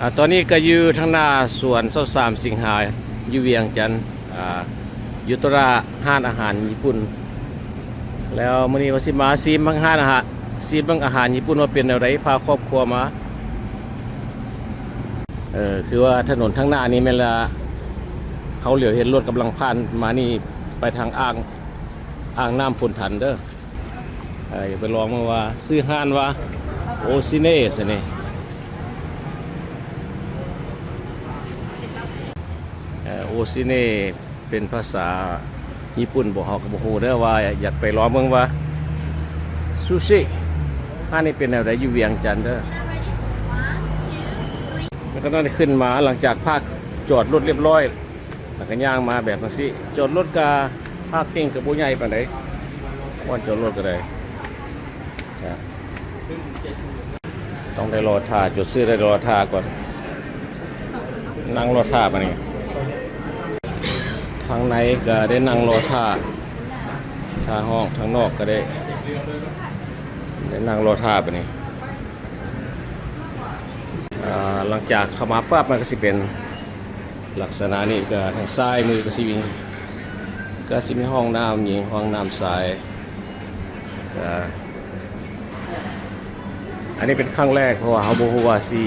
ອາ ຕອນນີ້ກໍຢູ່ທາງໜ້າສວນຊາວສາມສິງຫາ ຢູ່ວຽງຈັນ ອາ ຢູ່ຕະຫຼາດ ຮ້ານອາຫານຍີ່ປຸ່ນ. ແລ້ວມື້ນີ້ວ່າຊິມາຊີມເບິ່ງຮ້ານອາຫານ ຊີມເບິ່ງອາຫານຍີ່ປຸ່ນວ່າເປັນແນວໃດ ພາຄອບຄົວມາ. ເອີ ຄືວ່າຖະໜົນທາງໜ້ານີ້ແມ່ນລະ ເຮົາຫຼຽວເຫັນລົດກຳລັງຜ່ານມານີ້ ໄປທາງອ່າງ ອ່າງນ້ຳໂພນທັນເດີ. ເອີ ຢາກໄປລອງເບິ່ງວ່າ ຊື່ຮ້ານວ່າ ໂອຊິເນ ຊັ້ນນີ້. ເອີ ໂອຊິເນ ເປັນພາສາຍີ່ປຸ່ນບໍ ເຮົາກໍບໍ່ຮູ້ເດີ ວ່າຢາກໄປລອງເບິ່ງວ່າ ຊູຊິຮ້ານນີ້ເປັນແນວໃດ ຢູ່ວຽງຈັນເດີ. ແລ້ວກໍໄດ້ຂຶ້ນມາ ຫຼັງຈາກພາກຈອດລົດລຽບຮ້ອຍ ແລ້ວກໍຍ່າງມາແບບຈັ່ງຊີ້ ຈອດລົດກະ ພາກເກັ່ງກະບໍ່ໃຫຍ່ປານໃດ ບ່ອນຈອດລົດກະໄດ້. ຕ້ອງໄດ້ລໍຖ້າ ຈົດຊື່ໄດ້ລໍຖ້າກ່ອນ ນັ່ງລໍຖ້າບາດນີ້. ທາງໃນກະໄດ້ນັ່ງລໍຖ້າ ຖ້າຫ້ອງ ທາງນອກກະໄດ້ ໄດ້ນັ່ງລໍຖ້າບາດນີ້. ອາ ຫຼັງຈາກເຂົ້າມາປັບ ມັນກະຊິເປັນ ລັກສະນະນີ້ ກະທາງຊ້າຍມືກະຊິມີ ກະຊິມີຫ້ອງນ້ຳຍິງ ຫ້ອງນ້ຳຊາຍ. ອາ ອັນນີ້ເປັນຄັ້ງແລກ ເພາະວ່າເຮົາບໍ່ຮູ້ວ່າຊິ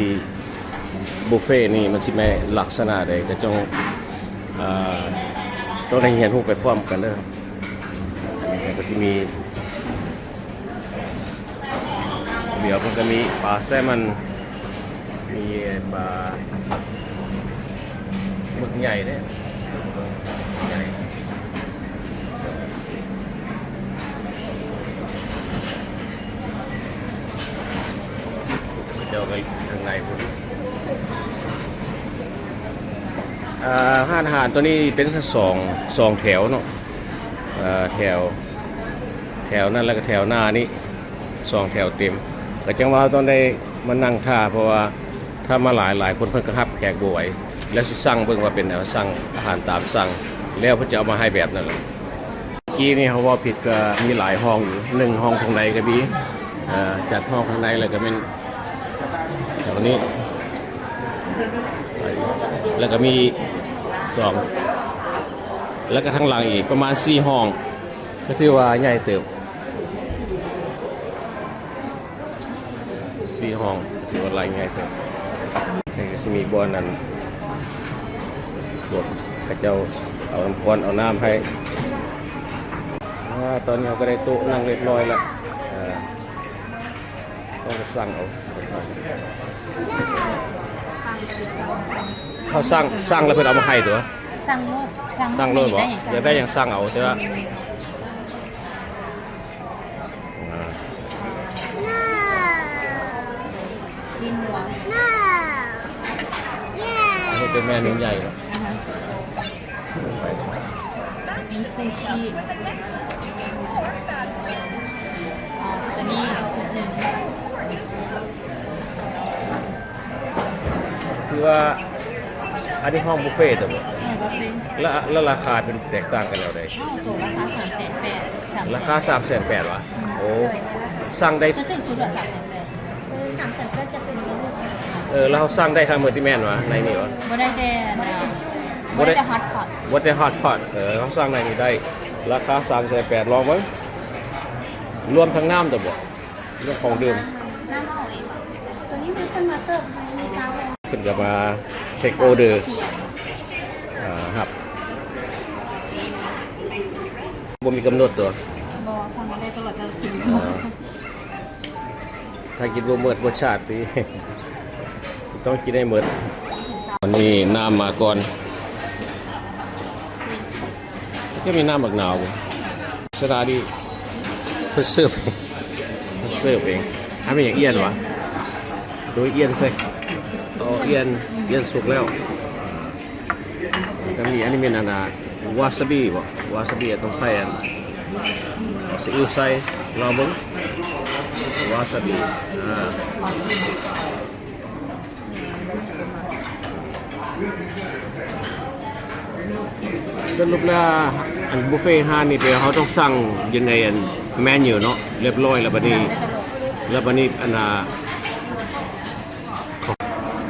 ບຸບເຟນີ້ມັນຊິແມ່ນລັກສະນະໃດ ກະຕ້ອງ ອາ ຕ້ອງໄດ້ຮຽນຮູ້ໄປພ້ອມກັນເດີ. ອັນນີ້ກະຊິມີ ດຽວເພິ່ນກະມີປາແຊມອນ ມີປາໝຶກໃຫຍ່ເດ້ ໃຫຍ່ ເຈົ້າໄປທາງໃນພຸ້ນ. ອາ ຮ້ານອາຫານໂຕນີ້ເປັນສອງ ສອງແຖວເນາະ ເອີ ແຖວ ແຖວນັ້ນ ແລ້ວກະແຖວໜ້ານີ້ ສອງແຖວເຕັມ ກະຈັ່ງວ່າຕ້ອງໄດ້ມານັ່ງຖ້າ ເພາະວ່າຖ້າມາຫຼາຍໆຄົນເພິ່ນກະຮັບແຂກບໍ່ໄຫວ ແລ້ວຊິສັ່ງເບິ່ງວ່າເປັນແນວ ສັ່ງອາຫານຕາມສັ່ງ ແລ້ວເພິ່ນຈະເອົາມາໃຫ້ແບບນັ້ນແຫຼະ. ກີ້ນີ້ເຮົາເວົ້າຜິດ ກະມີຫຼາຍຫ້ອງຢູ່ ໜຶ່ງ ຫ້ອງທາງໃນກະມີ ເອີ ຈັດຫ້ອງທາງໃນ ແລ້ວກະແມ່ນແຖວນີ້ ແລ້ວກະມີສອງ ແລ້ວກະທາງຫຼັງອີກປະມານສີ່ຫ້ອງ ກະຖືວ່າໃຫຍ່ເຕີບ ສີ່ຫ້ອງ ກະຖືວ່າຫຼາຍໃຫຍ່ເຕີບ. ນີ້ກະຊິມີບ່ອນນັ້ນ ພວກເຂົາເຈົ້າເອົານ້ຳຄວັນເອົານ້ຳໃຫ້. ອາ ຕອນນີ້ເຮົາກະໄດ້ໂຕະນັ່ງຮຽບຮ້ອຍລະ ເອີ ຕ້ອງໄປສັ່ງເອົາ ເຮົາສັ່ງ ສັ່ງແລ້ວເພິ່ນເອົາມາໃຫ້ຕົວະ ສັ່ງໂລດ ສັ່ງໂລດບໍ ຢາກໄດ້ຫຍັງສັ່ງເອົາ ແຕ່ວ່າ ອາ ດິນຫົວ ອັນນີ້ເປັນແມ່ນໃຫຍ່ ອ່າຮະ ມີຊູຊິ ອ່າ ໂຕນີ້ຊຸດໜຶ່ງ. ຄືວ່າ ອັນນີ້ຫ້ອງບຸບເຟຕົວະ ເອີ ບຸບເຟ ລະ ລະລາຄາເປັນແຕກຕ່າງກັນແນວໃດ? ໂຕລາຄາສາມແສນແປດ ລາຄາສາມແສນແປດຫວາ? ອືມ ໂອ້ ສັ່ງໄດ້ ຈະຖືກສຸດລະສາມແສນແປດ ເອີ ສາມແສນແປດຈະເປັນເມນູ ເອີ ລະເຮົາສັ່ງໄດ້ທັງໝົດທີ່ແມ່ນຫວາ ໃນນີ້ຫວາ? ບໍ່ໄດ້ແຕ່ ບໍ່ໄດ້ແຕ່ຮອດພອດ ບໍ່ໄດ້ຮອດພອດ ເອີ ເຮົາສັ່ງໃນນີ້ໄດ້ ລາຄາສາມແສນແປດ ລອງເບິ່ງ ລວມທັງນ້ຳຕົວະບໍ? ເລື່ອງຂອງດື່ມ ນ້ຳເອົາເອງ ໂຕນີ້ເພິ່ນມາເສີບໃຫ້ມີຊາວ ເພິ່ນກະມາເທັກອໍເດີ ອ່າ ຮັບ ບໍ່ມີກຳນົດຕົວະ ບໍ່ ສັ່ງໄດ້ຕະຫຼອດ ແຕ່ກິນບໍ່ໝົດ ຖ້າກິນບໍ່ໝົດບໍ່ຊາດຕິ ຕ້ອງກິນໃຫ້ໝົດ. ອັນນີ້ນ້ຳມາກ່ອນ ຈະມີນ້ຳໝາກນາວບໍ່? ສະຕາດີ ເພິ່ນເສີບ ເພິ່ນເສີບເອງ. ອັນນີ້ຫຍັງ ອ່ຽນຫວາ? ໂດຍອ່ຽນໃສ່ ອໍ ອ່ຽນ ອ່ຽນສຸກແລ້ວ. ກະມີ ອັນນີ້ແມ່ນອັນນ່າ ວາຊາບິບໍ? ວາຊາບິຕ້ອງໃສ່ອັນ ເອົາຊີອິ້ວໃສ່ ລອງເບິ່ງ ວາຊາບິ ອາ. ສະຫຼຸບແລ້ວ ອັນບຸບເຟຮ້ານນີ້ ແປວ່າເຮົາຕ້ອງສັ່ງຢູ່ໃນອັນເມນູເນາະ ຮຽບຮ້ອຍແລ້ວ ບາດນີ້ ແລ້ວບາດນີ້ອັນນ່າ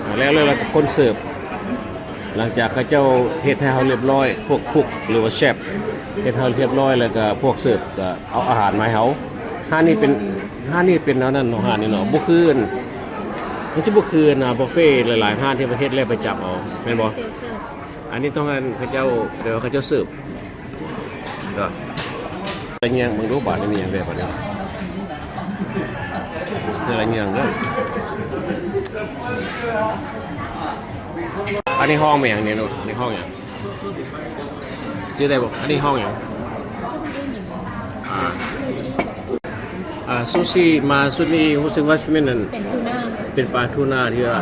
ເອີ ແລ້ວ ແລ້ວ ແລ້ວກໍຄົນເສີບ ຫຼັງຈາກເຂົາເຈົ້າເຮັດໃຫ້ເຮົາລຽບຮ້ອຍ ພວກຄຸກ ຫຼືວ່າເຊຟ ເຮັດໃຫ້ເຮົາລຽບຮ້ອຍ ແລ້ວກໍພວກເສີບກໍເອົາອາຫານມາໃຫ້ເຮົາ. ຮ້ານນີ້ເປັນ ຮ້ານນີ້ເປັນແນວນັ້ນເນາະ ຮ້ານນີ້ເນາະ ບໍ່ຄື ມັນຊິບໍ່ຄື ອ່າ ບຸບເຟຫຼາຍໆຮ້ານທີ່ວ່າເຮັດແລ້ວໄປຈັບເອົາ ແມ່ນບໍ່? ອັນນີ້ຕ້ອງ ອັນ ເຂົາເຈົ້າ ແບບວ່າເຂົາເຈົ້າເສີບ ເດີ ລະຍ່າງເບິ່ງດູບາດນີ້ມີຫຍັງແດ່ບາດນີ້ ເທື່ອລະຍ່າງເດີ. ອັນນີ້ຫ້ອງແມ່ນຫຍັງນີ້ລູກ? ອັນນີ້ຫ້ອງຫຍັງ? ຈື່ໄດ້ບໍ່? ອັນນີ້ຫ້ອງຫຍັງ? ອ່າ ອ່າ ຊູຊິມາຊຸດນີ້ ຮູ້ສຶກວ່າຊິແມ່ນອັນ ເປັນທູນາ ເປັນປາທູນາທີ່ວ່າ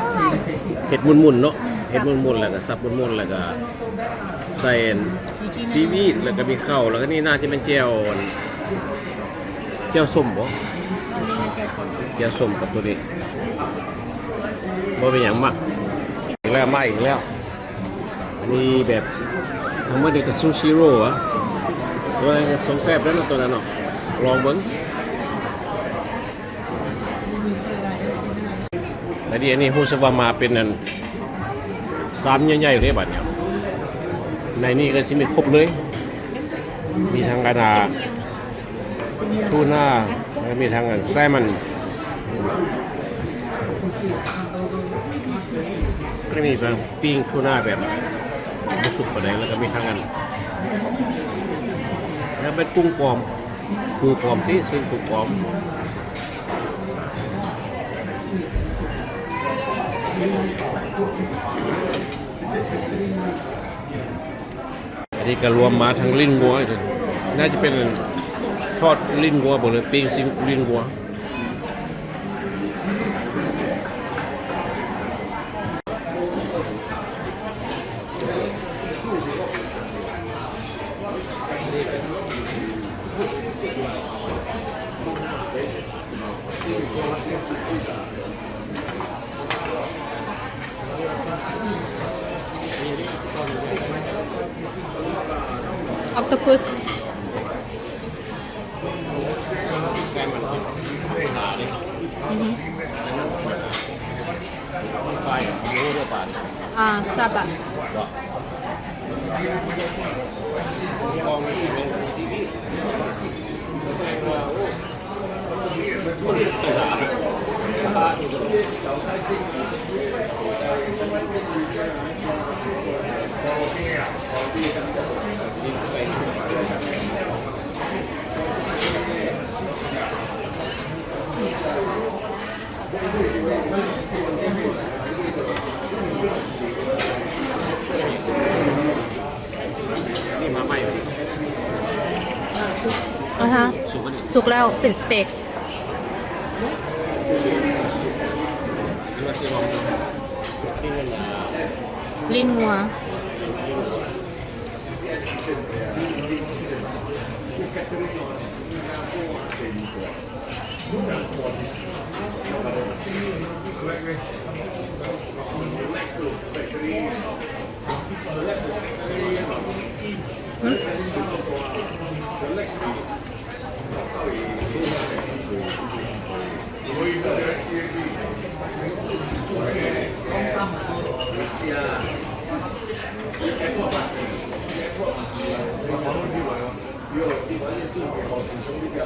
ເຮັດໝຸ່ນໆເນາະ ເຮັດໝຸ່ນໆ ແລ້ວກໍສັບໝຸ່ນໆ ແລ້ວກໍໃສ່ອັນຊີວີດ ແລ້ວກໍມີເຂົ້າ ແລ້ວກໍນີ້ໜ້າຈະແມ່ນແຈ່ວອັນ ແຈ່ວສົ້ມບໍ? ແຈ່ວສົ້ມກັບໂຕນີ້ ບໍ່ເປັນຫຍັງ ມັກອີກແລ້ວ ມາອີກແລ້ວ. ອັນນີ້ແບບທັງໝົດນີ້ກໍຊູຊິໂຣລຫວາ? ໂຕນັ້ນກໍຊົງແຊບເດ້ເນາະ ໂຕນັ້ນເນາະ ລອງເບິ່ງ. ແລ້ວນີ້ ອັນນີ້ຮູ້ສຶກວ່າມາເປັນອັນຊາມໃຫຍ່ໆເດ້ບາດນີ້ ໃນນີ້ກໍຊິມີຄົບເລີຍ ມີທັງອັນ ອ່າ ທູນາ ແລ້ວມີທັງອັນແຊມອນ ກໍມີປີ້ງທູນາແບບບໍ່ສຸກປານໃດ ແລ້ວກໍມີທັງອັນ ແລ້ວເປັນກຸ້ງປອມ ປູປອມ ຊີ້ນກຸ້ງປອມ. ອັນນີ້ກໍລວມມາທັງລີ້ນງົວ ໜ້າຈະເປັນທອດລີ້ນງົວບໍ ຫຼືປີ້ງຊີ້ນລີ້ນງົວ. Octopus. ອ່າ ຊາບະ. ອ່າຮະ ສຸກແລ້ວ ເປັນສະເຕັກ ລີ້ນງົວ.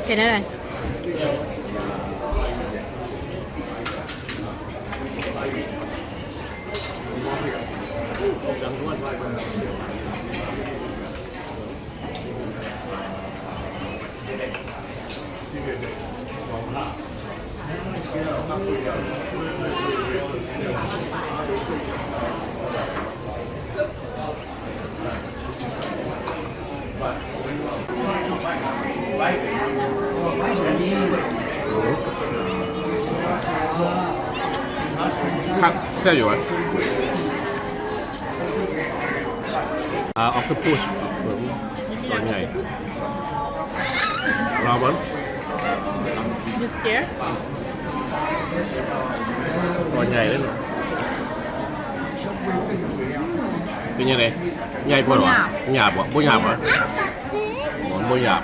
ເປັນແນວໃດ? ຄັກ ແຊບຢູ່ຫວາ? ອ່າ octopus ຕົວໃຫຍ່ ລອງເບິ່ງ You scared? ຕົວໃຫຍ່ເລີຍເນາະ ເປັນຈັ່ງໃດ? ໃຫຍ່ໂພດຫວາ? ຫຍາບບໍ່? ບໍ່ຫຍາບຫວາ? ບໍ່ຫຍາບ.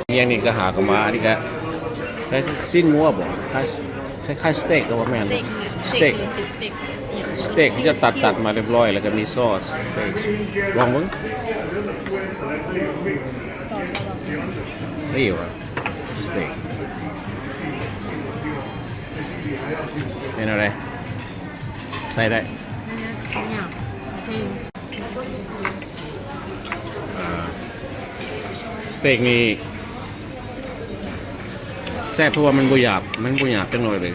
ອີ່ຫຍັງນີ້ກໍຫາກໍມາ ອັນນີ້ກໍຄ້າຍຊີ້ນງົວບໍ? ຄ້າຍ ຄ້າຍໆສະເຕັກກໍບໍ່ແມ່ນ ສະເຕັກ ສະເຕັກ ສະເຕັກທີ່ຈະຕັດໆມາຮຽບຮ້ອຍ ແລ້ວກໍມີຊອດສະເຕັກ ລອງເບິ່ງ ນີ້ວ່າສະເຕັກ ເປັນແນວໃດ? ໃສ່ໄດ້ ອ່າ ສະເຕັກນີ້ແຊບ ເພາະວ່າມັນບໍ່ຫຍາບ ມັນບໍ່ຫຍາບຈັກໜ້ອຍເລີຍ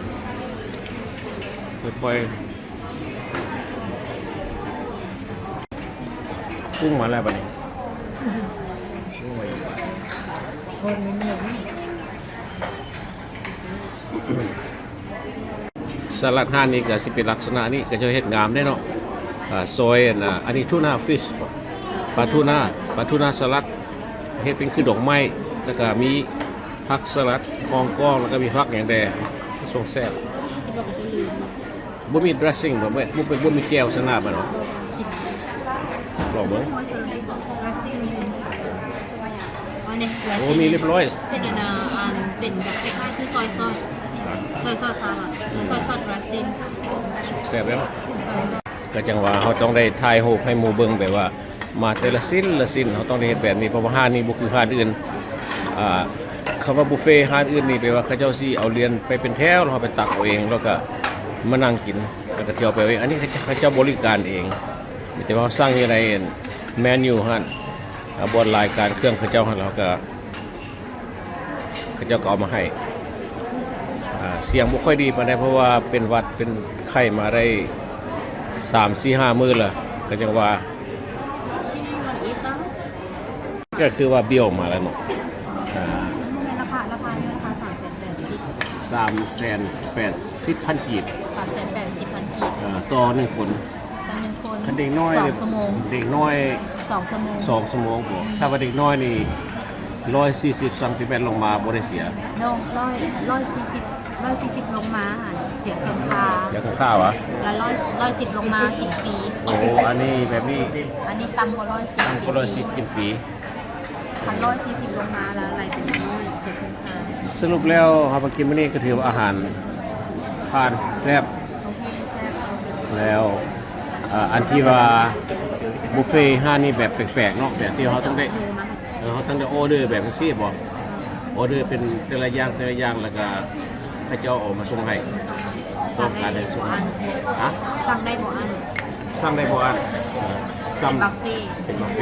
ຄ່ອຍໆ ປຸງມາແລ້ວບັດນີ້ ປຸງມາອີກ. ສະຫຼັດຮ້ານນີ້ກໍຊິເປັນລັກສະນະນີ້ ເຂົາເຈົ້າເຮັດງາມເດ້ເນາະ ອ່າ ຊອຍ ອັນ ອັນນີ້ທູນາຟິຊ ປາທູນາ ປາທູນາສະຫຼັດ ເຮັດເປັນຄືດອກໄມ້ ແລ້ວກໍມີຜັກສະຫຼັດ ຮອງກອງ ແລ້ວກໍມີຜັກຫຍັງແດ່ ຊົງແຊບ. ບໍ່ມີດຣສຊິງບໍ່? ບໍ່ ບໍ່ ບໍ່ມີແຈ່ວໃສ່ໜ້າມັນເນາະ. ລອງເບິ່ງ. ໂອ້ ມີຮຽບຮ້ອຍ. ເປັນອັນນ່າ ອັນ ເປັນແບບຄ້າຍໆຄືຊອຍຊອດ ຊອຍຊອດສະຫຼັດ ຊອຍຊອດດຣສຊິງ ແຊບເດ້. ກໍຈັ່ງວ່າເຮົາຕ້ອງໄດ້ຖ່າຍຮູບໃຫ້ໝູ່ເບິ່ງ ແບບວ່າ ມາແຕ່ລະຊິ້ນລະຊິ້ນ ເຮົາຕ້ອງໄດ້ເຮັດແບບນີ້ ເພາະວ່າຮ້ານນີ້ບໍ່ຄືຮ້ານອື່ນ. ອ່າ ຄຳວ່າບຸບເຟຮ້ານອື່ນນີ້ ແປວ່າເຂົາເຈົ້າຊິເອົາລຽນໄປເປັນແຖວ ແລ້ວເຮົາໄປຕັກເອົາເອງ ແລ້ວກະມານັ່ງກິນ ແລ້ວກະຖ້ຽວໄປເອົາເອງ. ອັນນີ້ເຂົາເຈົ້າ ເຂົາເຈົ້າບໍລິການເອງ ມີແຕ່ວ່າເຮົາສັ່ງຢູ່ໃນເມນູຫັ້ນ ອ່າ ບ່ອນລາຍການເຄື່ອງເຂົາເຈົ້າຫັ້ນ ແລ້ວກະ ເຂົາເຈົ້າກໍເອົາມາໃຫ້. ອ່າ ສຽງບໍ່ຄ່ອຍດີປານໃດ ເພາະວ່າເປັນຫວັດເປັນໄຂ້ມາໄດ້ສາມສີ່ຫ້າມື້ລະ ກໍຈັ່ງວ່າ ກໍຄືວ່າບ້ຽວມາແລ້ວເນາະ. ອ່າ ແມ່ນລາຄາ ລາຄາຢູ່ລາຄາສາມແສນແປດສິບ ສາມແສນແປດສິບພັນກີບ ສາມແສນແປດສິບພັນກີບ ເອີ ຕໍ່ໜຶ່ງຄົນ. ຕໍ່ໜຶ່ງຄົນ ຄັນເດັກນ້ອຍ ສອງຊົ່ວໂມງ ເດັກນ້ອຍ ສອງຊົ່ວໂມງ ສອງຊົ່ວໂມງບໍ? ຖ້າວ່າເດັກນ້ອຍນີ້ ຮ້ອຍສີ່ສິບຊັງຕີແມັດລົງມາບໍ່ໄດ້ເສຍ. ນ້ອງ ຮ້ອຍ ຮ້ອຍສີ່ສິບ ຮ້ອຍສີ່ສິບລົງມາຫັ້ນເສຍເຄິ່ງຄ່າ. ເສຍເຄິ່ງຄ່າຫວາ? ແລ້ວຮ້ອຍ ຮ້ອຍສິບລົງມາກິນຟຣີ. ໂອ້ ອັນນີ້ແບບນີ້ ອັນນີ້ຕ່ຳກວ່າຮ້ອຍສິບ ຕ່ຳກວ່າຮ້ອຍສິບກິນຟຣີ. ຄັນຮ້ອຍສີ່ສິບລົງມາແລ້ວໄລ່ເປັນນ້ອຍ ເຈັດພັນຫ້າ. ສະຫຼຸບແລ້ວ ເຮົາມາກິນມື້ນີ້ກໍຖືວ່າອາຫານຜ່ານ ແຊບ. ໂອເຄ ແຊບ. ແລ້ວ ເອີ ອັນທີ່ວ່າບຸບເຟຮ້ານນີ້ແບບແປກໆເນາະ ແບບທີ່ເຮົາຕ້ອງໄດ້ ເອີ ເຮົາຕ້ອງໄດ້ອໍເດີແບບຈັ່ງຊີ້ບໍ? ອໍເດີເປັນແຕ່ລະຢ່າງ ແຕ່ລະຢ່າງ ແລ້ວກໍ ເຂົາເຈົ້າເອົາມາສົ່ງໃຫ້ ຕ້ອງການໃຫ້ສົ່ງ. ຮະ? ສັ່ງໄດ້ບໍ່ອັນ? ສັ່ງໄດ້ບໍ່ອັນ? ເອີ ສັ່ງ ເປັນບຸບເຟ ເປັນບຸບເຟ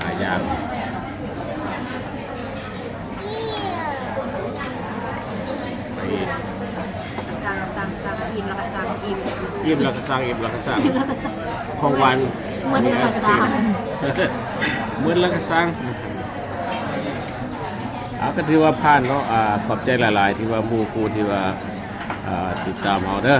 ຫຼາຍຢ່າງ. ໄປອີກ ສັ່ງ ສັ່ງ ສັ່ງ ອີ່ມແລ້ວກໍສັ່ງ ອີ່ມ ອີ່ມແລ້ວກໍສັ່ງ ອີ່ມແລ້ວກໍສັ່ງ ຂອງຫວານ ໝົດແລ້ວກໍສັ່ງ ໝົດແລ້ວກໍສັ່ງ. ເອົາ ກໍຖືວ່າຜ່ານເນາະ. ອ່າ ຂອບໃຈຫຼາຍໆ ທີ່ວ່າໝູ່ຄູ່ທີ່ວ່າ ອ່າ ຕິດຕາມເຮົາເດີ.